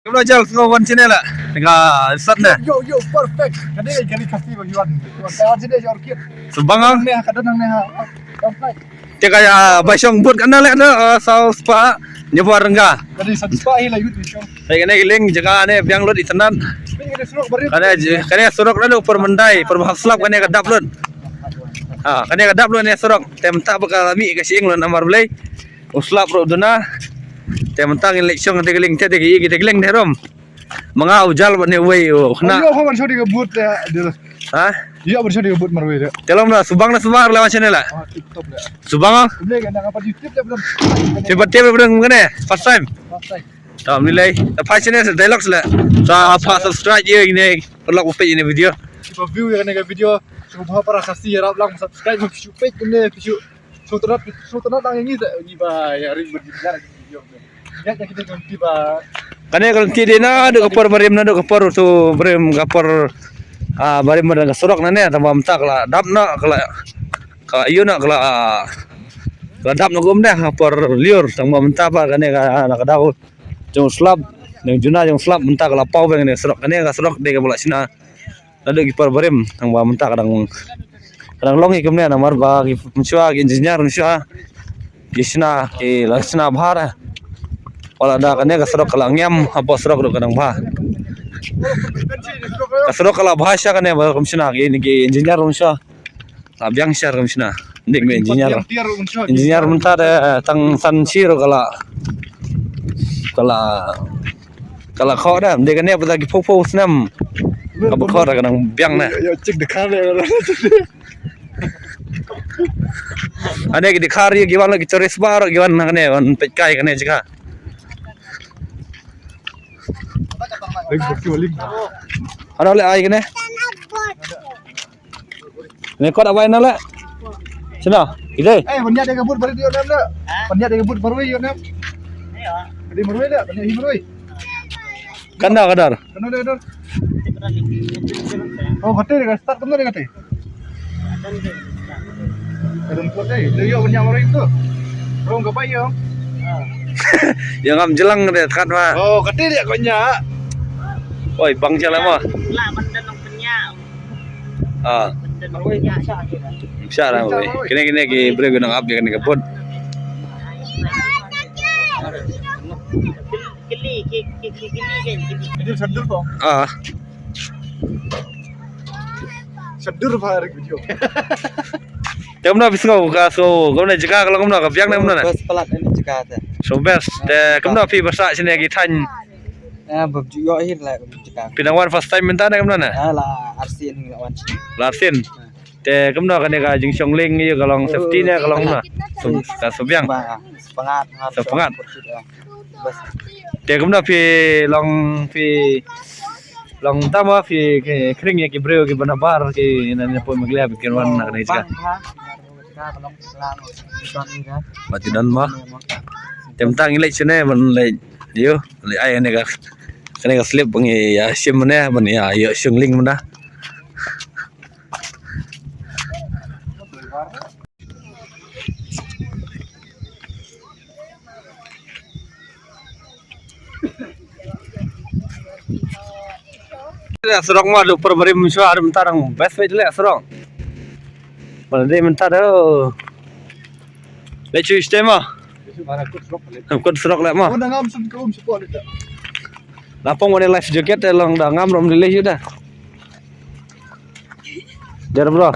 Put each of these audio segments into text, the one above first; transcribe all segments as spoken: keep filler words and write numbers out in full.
Kumno jal, sngewbha wan shane la. Nga sat ne. Yo, yo, perfect. Kane ka ri Khasi ba ki wan. Wan ka wan shane jor kit. Sngewbha nga. Ne ka don ne ha. Perfect. Te ka ïa bai shong but kane le ne, eh, saw spah. Nyo por nga. Kane san spah hi la yut ni shong. Te kane ki lieng jaka ne biang lut itynnat. Kane je, kane surok na u por Mandai, por Bhaslap kane ka dap lut. Ha, kane ka dap lut ne surok. Te mynta ba ka mih ka shyieng lut namar balei. U slap ruh duna. Te mynta ngin leit shong te ka lieng te, te ka ïa ki te ka lieng te rum. Ma nga u jal bad ne uwei u khynnah. Ïoh ban shong te ka but te. Ha? Ïoh ban shong te ka but marwei te. Te long da sngewbha na sngewbha la wan shane la. Ah, tip top la. Sngewbha. Te pat te pat kane first time. First time. Tam ni lai. Ta phai shane sa dialogue la. Sa pa subscribe ïa ne. Paralok u peit ïa ne video. Ki ba view ïa kane ka video. Sngewbha para Khasi ïarap lang subscribe ma phi shu peit ne phi shu. Sngewtynnat, sngewtynnat lang ïa ngi te ngi ba ïa ring bad ngi ïa ring video. Ïa kita ka lynti ba. Kane ka lynti dei naduh ka por barim, naduh ka por to barim ka por, ah, barim barim ka surok nane tang ba mynta ka la dap na ka la, ka ïoh na ka la, ah, ka la dap na ka um deh ka por lyiur tang ba mynta ba kane ka, ah, na ka daw jong slap, jong juna jong slap mynta ka la paw beng ne surok kane ka surok dei ka ba la shna. Naduh ki por barim tang ba mynta ka dang, ka dang long hi kumne namar ba ki mynshuwa ki engineer mynshuwa ki shna ki la shna bha. Wat la da kane ka surok ka la ngiam hapoh surok ruh ka dang bha. Ka surok ka la bha sha kane ba kum shna ki, ki engineer mynshuwa. La biang sha kum shna. Dik me engineer. Engineer mynta de tang san shi ruh ka la, ka la Ka la khoh da, de kane ba da ki phew phew snem. Ka ba khoh da ka nang biang na. Yo, check the car. Ane ki dkhar ïa ki wan ki tourist bar ki wan na kane wan peit kai kane jaka. Ano le ai kane. Ne kot awai na le. Sino? Ide. Eh, ban ïa de ka but baru ïa nem le. Ban ïa de ka but baru ïa nem. Ide baru le, ban ïa hi baru. Kanda kadar. Kanda de kadar. Oh, kate de ka start kanda de kate. Kadang kot de. De yo ban ïa baru itu. Rong ka bai yo. Yang am jelang de kat ma. Oh, kate de ko nya. Oi, bang jalan ma. Lah ban dan nong penya. Ah. Shah la wei. Kine kine ki briew ki nang ap ïa kane ka but. Kili ki ki ki kili kan. Ah. Sadur ba rik video. Te kumno phi sngew ka sngew kumno jaka ka long kumno ka biang ne kumno ne? Best palat ne jaka te. So best. Te kumno phi ba sah shane ki thaiñ. Ah, bab ju yo hi la jaka. Phi nang wan first time mynta ne kumno ne? Ah, la arsien la wan. La arsien. Te kumno kane ka jingshong lieng ïa ka long safety ne ka long kumno? Ka shu biang. Ba, ah, sepengat, ah, sepengat. Best. Te kumno phi long phi long tama phi khring ïa ki briew ki ban bar ki nan ïa pun meglia ki wan na kane jaka. Ba ti don ma. Te mynta ngi leit shane ban leit ïoh leit ai kane ka kane ka slip ba ngi ïa shim ne ban ïa ïoh shong lieng mynta. Le surok ma du por barim shuwa ar mynta dang best wei le surok. Mana dei mynta da. Le chu stem ma. Kut surok le ma. Lapong wane life jacket long da ngam rom le le da. Jar bro.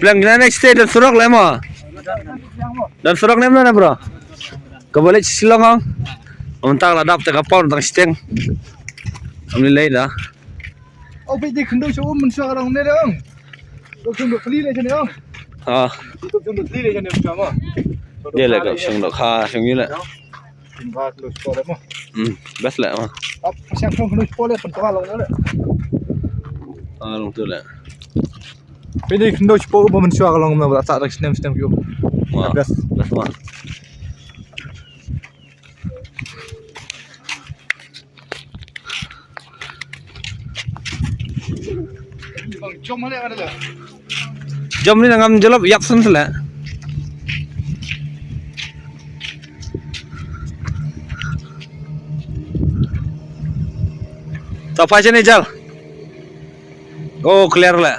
Biang kine ne stay don surok le mo. Don surok ne mo na bro. Ka balik Shillong ong. Mynta la dap te ka pon tang steng. Am ni lei da. Oh, pi di khndu shu um shu long ne dong. Ko khndu pli le ne ong. Ah. Ko khndu pli le ne mo. Dia le ka shong dok ha shong ni le. Ba klo sport mo. Hmm, best lah mo. Ap siang klo klo sport le pun tua long le. Ah, long tu le. Pini klo sport ba men sua long mo ba tak snem snem kyo. Wah, best. Best mo. Jom ni ngam jolop yak sen sele. Apa sini jal? Oh, clear la.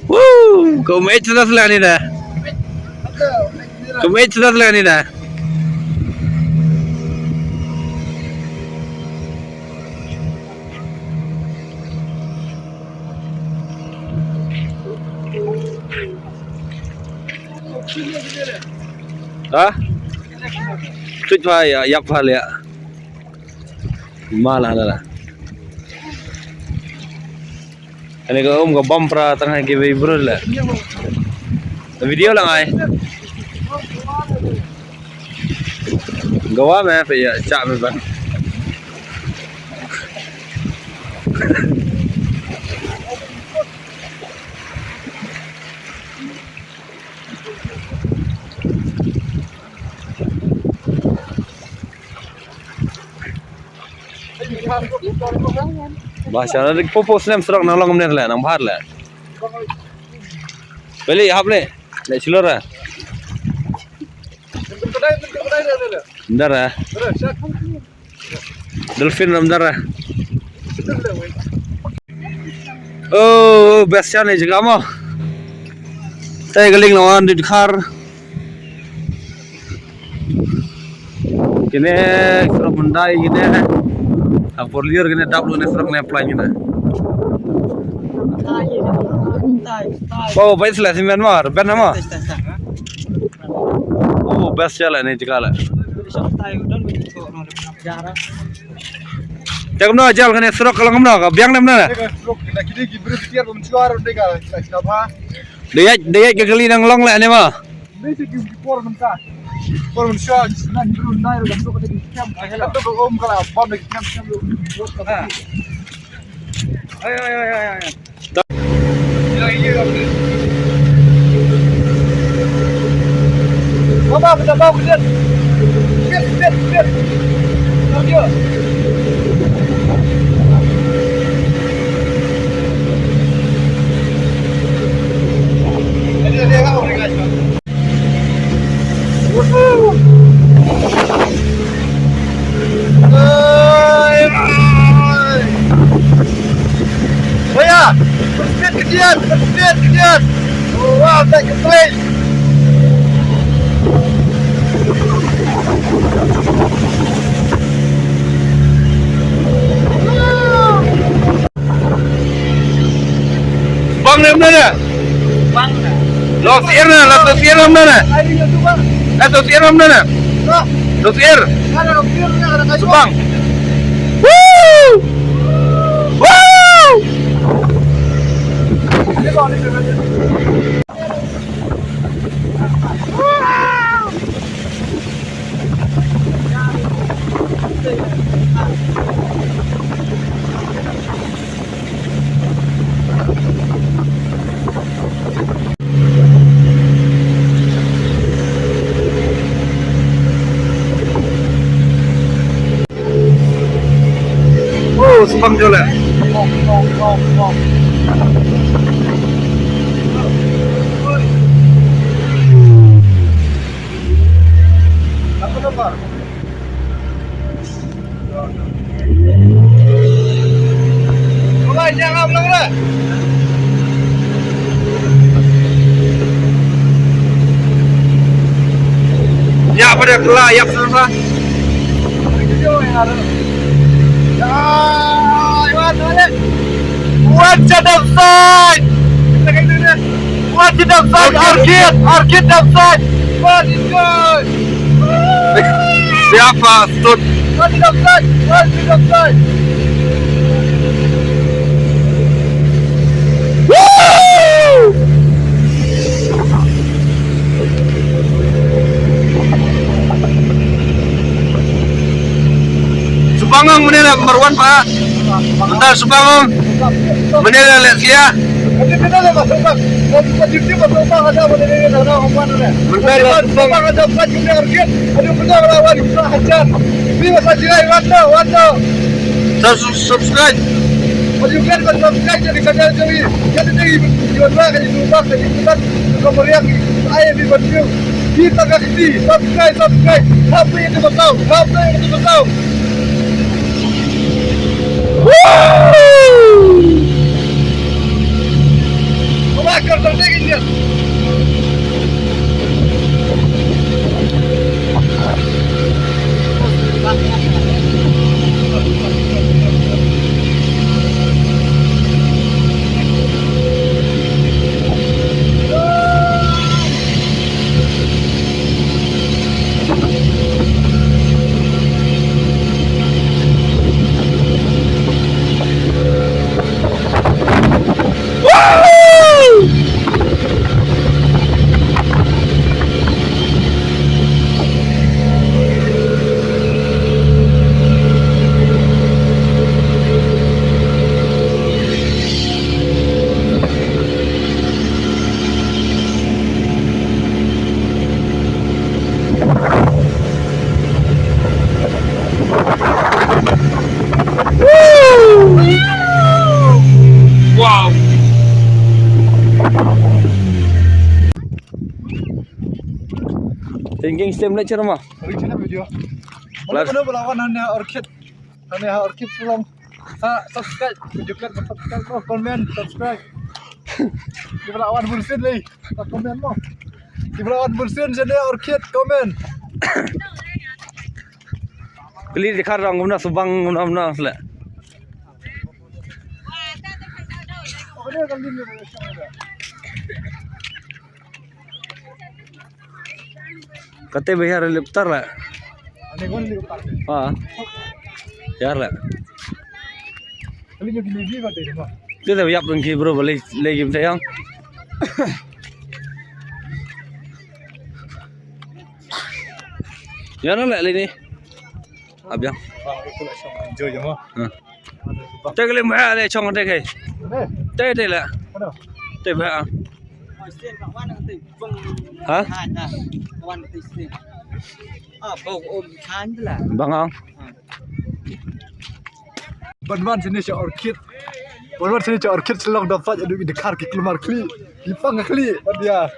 Woo, kumai cerdas la ni dah. Kumai cerdas la ni dah. Ha? Tuj pha ya, yak pha le. Mala la. Ani ka um ka bam pra tang ha ki vei brul la. Video la ngai. Gawa me pe ya cha me ban. Ba sha na dik popo snem srok nang long mne le nang bhar le. Peli hap le. Le chilor. Ndara. Dolphin ram ndara. Oh, best shot ni jaka mo. Tei galing lawan di khar. Kine surok mendai kine. Apor liur kine dap lu ne surok ne plan kine. Oh, baik sila simen mar, ben nama. Oh, best jala ni jaka la. Te kumno jal kane surok ka long kumno ka biang ne kumno ne? Surok kine ki bru tiar bum chuar de ka ka ba. De yat de yat ka kali nang long le ne ma. Ni si ki por mun ka. Por mun chuar nan bru nai ro ka surok ka ki kam. Ka to ko om ka la bom de ki kam kam ro. Ayo ayo ayo ayo. Wah, bersepit kedian, bersepit kedian. Wah, tak keteling. Bang ne mnene? Bang ne. Lo sir ne, lo sir ne mnene? Ai, ini tu, Bang. Eh, lo sir ne mnene? Lo. Lo sir. Ada lo sir ne, ada kayu. Bang. Woo! Woo! Ini, Bang, ini, Bang. Oh, sipang jole. Apa nomor? Ya, pada kelak, ya, pesan, Pak. What a dump site! What a dump site! Orchid, orchid dump site! What is good? Siapa stut? What a dump site! What a dump site! Woo! Subangong mane la number one pa. Mynta Subangong mane la lehse. Mynta la Subangong. Sa subscribe. Subscribe, subscribe. Hap ïa ka button. Hap ïa ka button. Thinking stem lecture ma. Ring sini video. Lar. Mana, mana belawan hanya orchid. Hanya orchid pulang. Sa subscribe, video klik subscribe, oh, comment, subscribe. Di belawan bulsin lei. Sa comment mo. Di belawan bulsin sini orchid comment. Kali di kharang guna subang guna guna sele. Kate behar liptar la. Ha. Yar la. Te te yap dong ki bro balik lagi mtayang. Yana la lini. Abiang. Enjoy jama. Ha. Te kali mah le chong te kai. Te te la. Te ba. Ha? Bang ang. Ban wan sini cha orchid. Ban wan sini cha orchid selong dapat adu di khar ki klumar kli. Ki pang kli. Ban dia.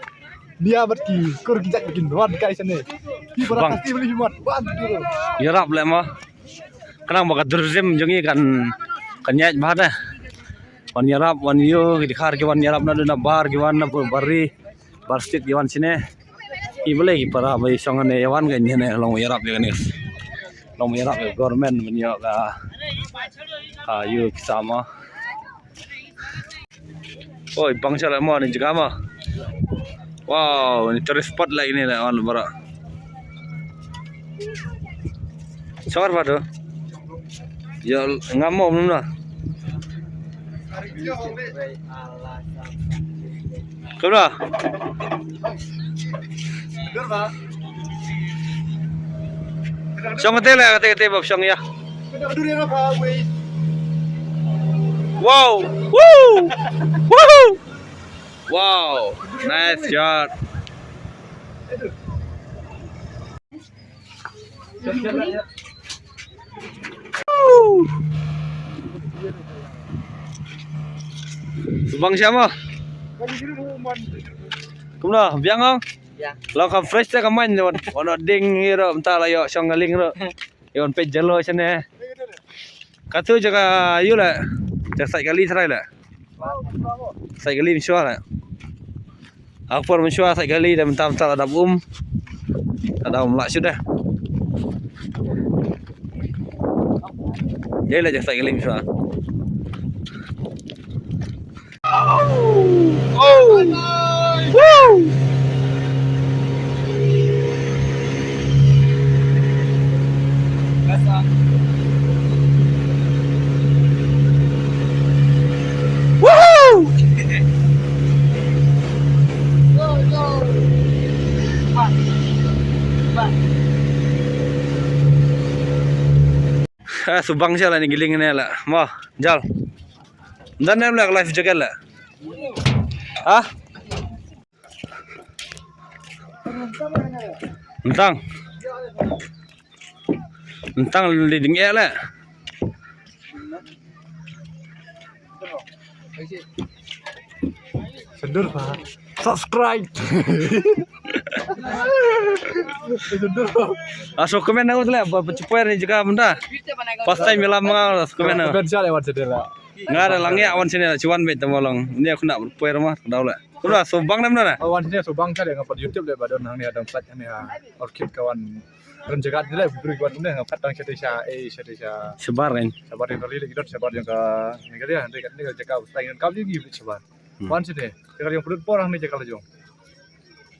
Dia bat ki kur ki jak ki wan kai sini. Ki barang kasi beli mat. Wan ki. Yarap le ma. Khnang ba ka tourism jong ngi kan, kan ïaid bha da. Wan ïarap, wan ïoh, ki dkhar ki wan ïarap naduh na bar, ki wan na Bari, Bar State ki wan shane. Ki balei ki para ba i shong ne ïa wan ka ne long ïarap ïa kane. Long ïarap ïa government ban ïoh ka, ka ïoh ki sama. Oi, bang sha la mo ni jaka ma. Wow, ni tourist spot lagi ni lah on bara. Sor pa tu? Ya ngam mo belum lah. Kemana? Shong kate lah, kate kate bab shong ya. Wow! Woo! Woohoo! Wow! Nice shot. Bang siapa? Kumno, biang ong? Biang. Long kam fresh te ka main wan. Wan ding ïa ro mynta la ïoh shong ka lieng ro. Ïa wan peit jalo shane. Katu jaka ïu la. Jaka sait kali trai la. Sait kali mynshuwa la. Ak por mynshuwa sait kali da mynta mynta la dap um. La dap um la shuh da. Ïa la jaka sait kali mynshuwa. Oh! Woo! Woohoo! Ah, subang sha la ni giling ne la. Mo, jal. Dan nem la life jacket la. Ha? Ntang. Ntang li ding eh la. Sendur pa. Subscribe. Ah, so comment na utle ba ba chipoy ni jaka benda. First time ila manga so comment na. Comment jale wan sedela. Nga da lang ya wan sini la chiwan be tamo long. Ni aku nak poy rumah dau la. Kuna so bang nam na. Wan sini so bang jale nga pat YouTube le ba don hang ni adam sat ni ha. Orchid kawan. Ren jaga ni le beri wan ni nga pat tang sete sha eh sete sha. Sebar kan. Sebar ni kali lagi dot sebar yang ka ni kali ya. Ni ka jaka usai kan kali ni sebar. Wan sini. Jaka yang perut porang ni jaka lajong.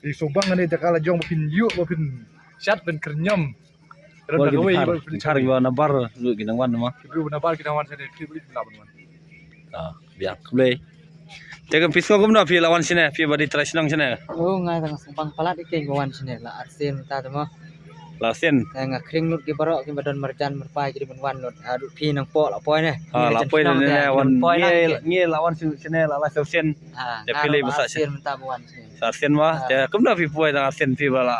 Di Subang ni jaka lajong ba phin yu ba phin shat phin krenyam. Ren da kawei ba phin char ba nabar lu ki nang wan ma. Ki bru nabar ki nang wan sini ki bru la ban wan. Ah, biang kble. Te ka pis ko kumno phi la wan sini phi ba di trai sinong sini. Oh ngai tang Subang palat ike wan sini la arsen ta ma. La sen. Nga kring lut ki barok ki ba don marjan marpai ki di ban wan lut. Adu phi nang po la poi ne. Ha la poi ne ne wan ngi ngi la wan sini la la sen. Ha te phi le ba sa sen ta ban wan sini. Sa sen ma te kumno phi poi da sen phi ba la.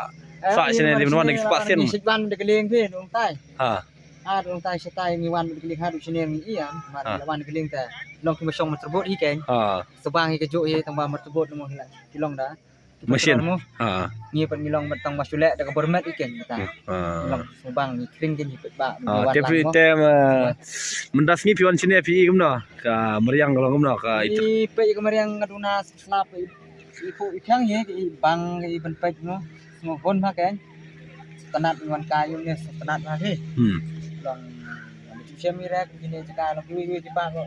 Sa sini di ban wan ki spa sen. Sik ban de keling phi nung tai. Ha. Ha dong tai sa tai ngi wan de keling ha du sini ngi ian. Ma la wan de keling ta. Long ki ma shong ma terbot hi keng. Ha. Subang hi ka juk hi tang ba ma terbot mo hi la. Ki long da. Machine. Ha. Ngi pat ngi long tang ba sule da ka bermet iken kita. Ha. Long Subang ngi kring ken ngi pat ba. Ah, te phi te mendas ngi phi wan sini phi i kumno ka meriang ka long kumno ka itu. Ngi pat ka meriang ngaduna slap i pu i khang ye i bang i ban pat no. Ngo hon ma ken. Tanat wan ka yum ne tanat ma he. Hmm. Long. Chem i rek kine jaka long kiwi kiwi kipa ko.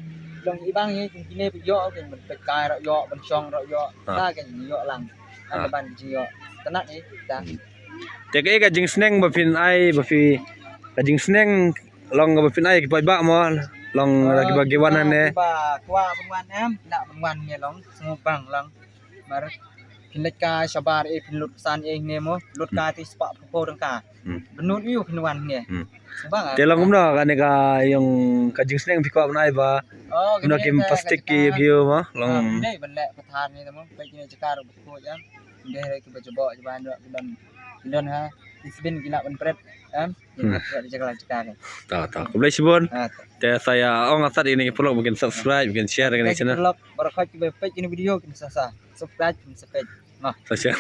Long i bang i kine yo ke ban pat kai ro yo ban shong ro yo. Ta ke yo lang. Ada ban ji yo. Tanat i ta. Te ka jingsneng ba phin ai ba phi ka jingsneng long ba phin ai ki paidbah mo long la ki ba ki wan ne. Ba kwa ban wan em da ban wan ne long Subang long. Mar phin leit ka shabar e phin lut san e ne mo lut ka ti spa pho dang ka. Benut yu phin wan ne. Subang. Te long kumno ka ne ka yong ka jingsneng phi kwa ban ai ba. Kumno kim plastik ki ki mo long. Ne ban le pathan ne mo. Pe ne jaka ro ko jam. Deh re ki ba jabo jaba ndo ki don ki don ha. Ki sibin ki nak ban pret. Em. Ki nak pret di jaka jaka ni. Ta ta. Khublei shibun. Te saya ong asat ini ki pelok mungkin subscribe mungkin share dengan channel. Pelok barakot ki ba pet ini video kin sa sa. Subscribe kin sa pet. Nah. Sa share.